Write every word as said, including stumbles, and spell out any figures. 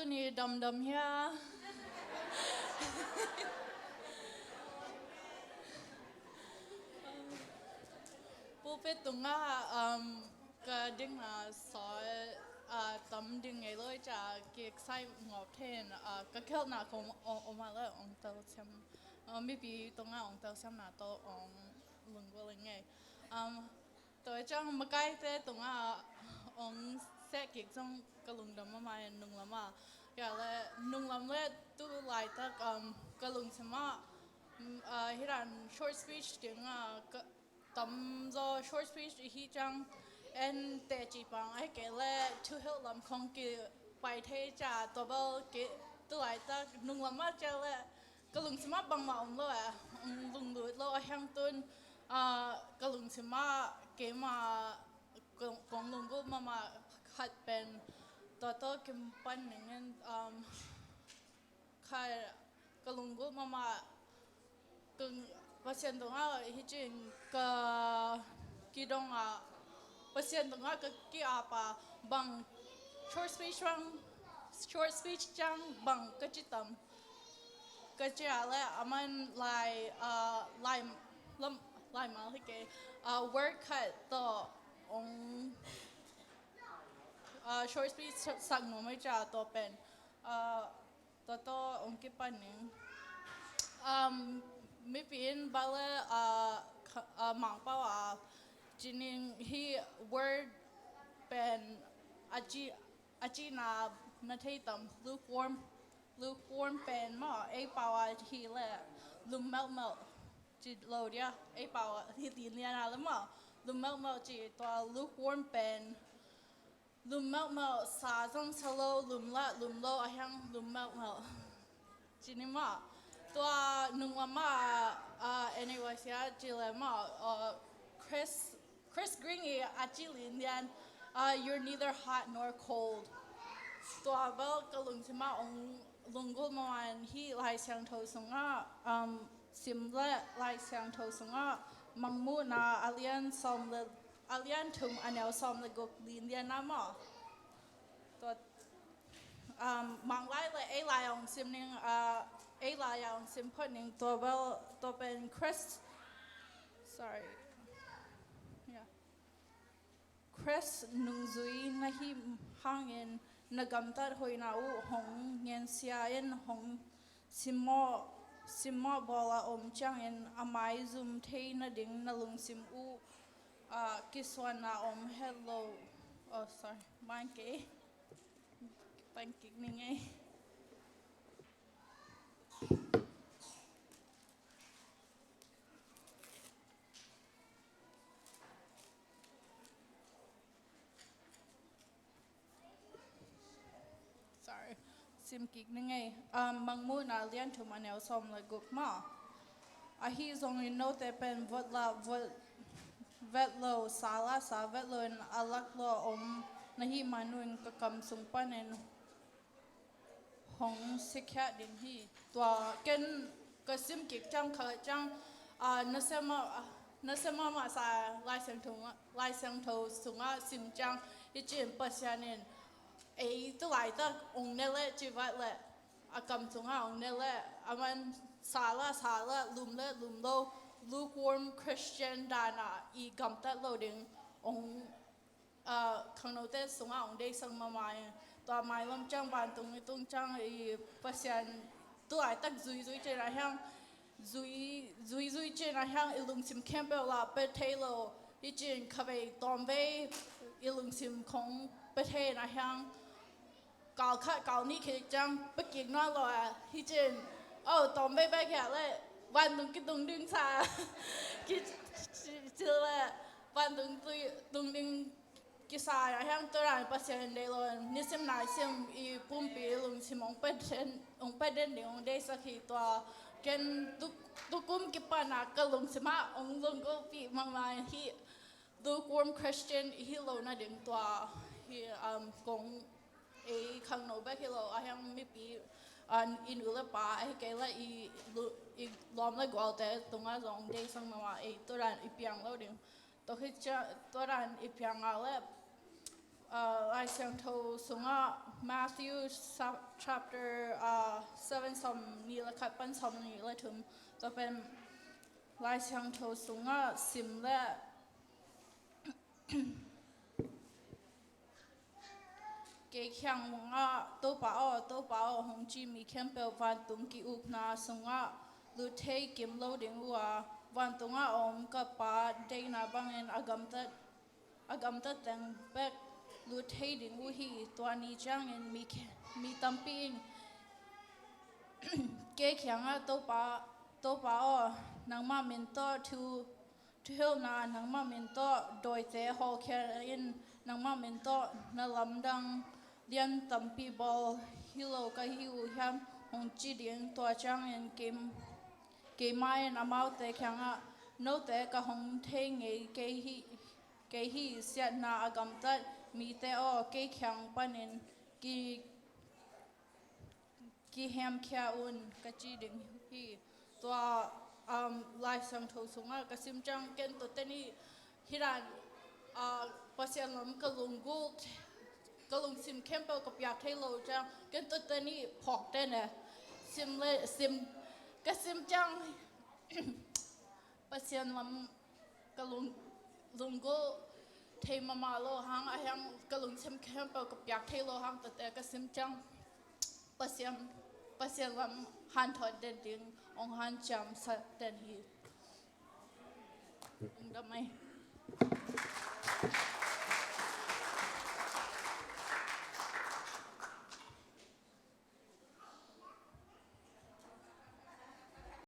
Ni damdam hia? Pulpit tungah, um, ka dingna sawl, uh, tam ding ngei lo i ca ki excite ngawp thei in, uh, ka khelhna kong om, om a le ong tel siam, uh, mipi tungah ong tel siamna tawh ong lunggulh ing ei. Um, Tua ciang makaite tungah ong seh kik zong ka lungdam mahmah in nunglam ah. Kei le nunglam le tu laitak, um, ka lungsim ah, um, uh, hi dan short speech ding ah, ka, tamzaw short speech i hi ciang en teci pang ahih kei le thuhilh lam khong kipai thei ca tua bel kei tu laitak nunglam ah cia le ka lungsim ah bangmah om lo eh, ong lunglut lo a hiang tun, ah, ka lungsim ah keimah kong, kong lunggulh mahmah khat pen tua tawh kipan ning in, um, khat ka lunggulh mahmah ka Pasian tungah hi cin ka kidong ah Pasian tungah ka ki-ap a bang short speech bang, short speech ciang bang ka ci tam. Ka ci a le a man lai, ah, lai, lam, laimal hi kei, ah, word khat tawh ong, ah, short speech sak nuam ei ca tawh pen, ah, tua tawh ong kipan ning. Um, mipi in bale, ah, ka, ah, Mangpau a ci ning hi word pen a ci a cina na thei tam lukewarm, lukewarm pen maw, ei pau a hi le lum melhmelh ci lo dia, ei pau a hi ti lian a le maw, lum melhmelh ci tua lukewarm pen, lum melhmelh sa zong sa lo, lum lah lum lo a hiang lum melhmelh. Ci ni maw, tua nunglam ah, ah, anyway sia ci le maw, ah, Chris Chris Green i a ci lin lian, uh, "You're neither hot nor cold." Tua bel ka lungsim ah ong lunggulh mahmah in hi Lai Siangtho sungah, um, sim le Lai Siangtho sungah Mangmuhna a lian sawm le, a lian thum a neu sawm le guk lin lian ah maw. Tua, um, Manglai le ei lai ong sim ning, uh, ei lai ong sim phot ning tua bel, tua pen Chris, sorry. Yeah. Khrist nungzui na hih hangin na gamtat hoihna uh hong ngensia in hong simmawh, simmawh bawl a om ciangin a maizum thei nading na lungsim uh, ah, kisuanna om het lo. Oh, sorry, man kei. Pan kik ning ei. Sorry. Sim kik ning ei. Um, Mangmuhna lian thum a neu sawm le guk maw. Ahi zongin note pen vot la vot vet lo, sa la sa vet lo in a laklua om na hih manun ka kam sung panin hong sikkhiat ding hi. Tua ken ka sim kik ciang khat ciang, ah, na sia mah, ah, na sia mahmah sa Lai Siangtho, Lai Siangtho sungah sim ciang hi cin Pasian in ei tu laitak ong ne leh ci vat leh a kam sungah ong ne leh a man sa la sa la lum le lum lo lukewarm Christian dan ah i gamtat lo ding ong ah, khangnote sungah ong deihsak mahmah in tua mailam ciang vantung i tung ciang i Pasian tu laitak zuizui cin a hiang zui, zuizui cin a hiang i lungsim khempeuh lah pia thei lo hi cin khavei tawmvei i lungsim khong pia thei in a hiang kal khat kal nih khit ciang pia kik nawn lo a hi cin oh tawmvei bek hiah le vantung kitung ding sa ki ci le vantung tung ding kisa a hiang tua dan Pasian in deih lo in nisim naisim i pumpi i lungsim ong pia den, ong pia den ding ong deihsak hi tua ken tu, tukum kipan a ka lungsim ah ong lunggulhpih mahmah hi lukewarm Christian i hi lo nading tua hi, um, kong ei khangno bek hi lo a hiang mipi, um, i nu le pa ahi kei le i lu, i lawm le gualte tungah zong deihsak mahmah ei tua dan i piang lo ding. Tua khit ciang tua dan i piang a le Lai Siangtho sungah Matthew chapter seven, sawm nih le khat pan sawm nih le thum, tua pen Lai Siangtho sungah sim le kei kiangah, "Topa aw, Topa aw," hong ci mi khempeuh vantung ki-ukna sungah lut thei kim lo ding uh a, vantungah a om ka Pa deihna bangin a gamtat a gamtat teng bek lut thei ding uh hi. Tua ni ciangin mi, mi tampi in kei kiangah, "Topa, Topa aw, nangmah min tawh thu, thuhilhna, nangmah min tawh dawite hawlkhia in, nangmah min tawh na lamdang lian tampi bawl hi lo ka hi uh hiam?" hong ci ding. Tua ciangin kei, keimah in amaute kiangah, "Note ka hong thei ngei kei hi, kei hi. Siatna a gamtat mite aw, kei kiang panin ki, kihemkhia un," ka ci ding hi. Tua Lai Siangtho sungah ka sim ciang ken tuate nih hi dan, Pasian lam ka lunggulh, ka lungsim khempeuh ka piak thei lo ciang ken tuate nih phawk tene sim le sim, ka sim ciang Pasian lam ka lung, lunggulh thei mahmah lo hang, a hiang ka lungsim khempeuh ka piak thei lo hang, tuate ka sim ciang Pasian, Pasian lam hanthawt den ding hong hanciamsak den hi. Lungdam ei.